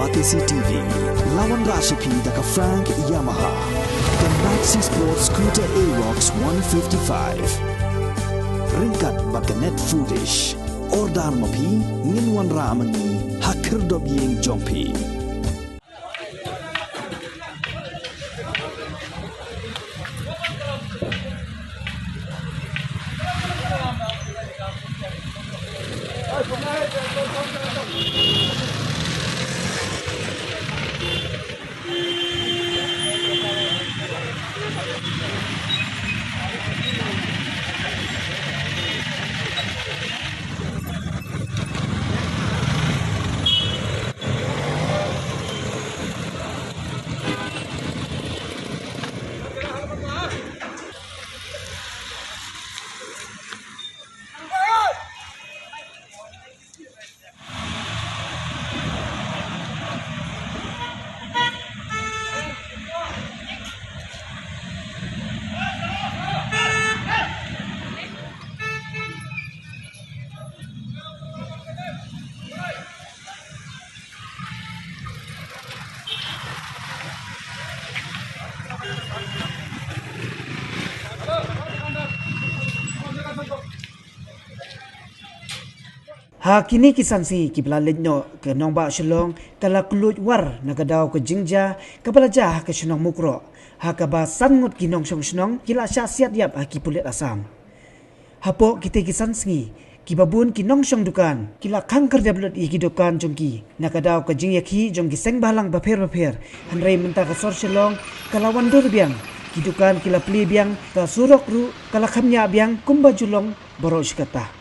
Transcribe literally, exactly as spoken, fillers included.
Batesi T V, la wanrah sha phi da ka Frank Yamaha, ka Maxi Sport Scooter Aerox one fifty-five. Ryngkat bad ka Net Foodish. Order ma phi, ngin wanrah ma ngi ha khyrdop ïing jong phi. Ha kine ki san sngi kiba la leit noh, ka nongbah Shillong ka la kylluid war na ka daw ka jingjia kaba la jia ha ka shnong Mukroh, ha kaba san ngut ki nongshong shnong ki la shah siat ïap ha ki pulit Assam. Hapoh kitei ki san sngi, kiba bun ki nongshong dukan ki la khang khyrdep lut ïa ki dukan jong ki na ka daw ka jingïakhih jong ki seng bhalang bapher bapher. Hynrei mynta ka sor Shillong ka la wan dur biang, ki dukan ki la plie biang, ka surok ruh ka la kham ñiah biang kumba ju long baroh shi katta.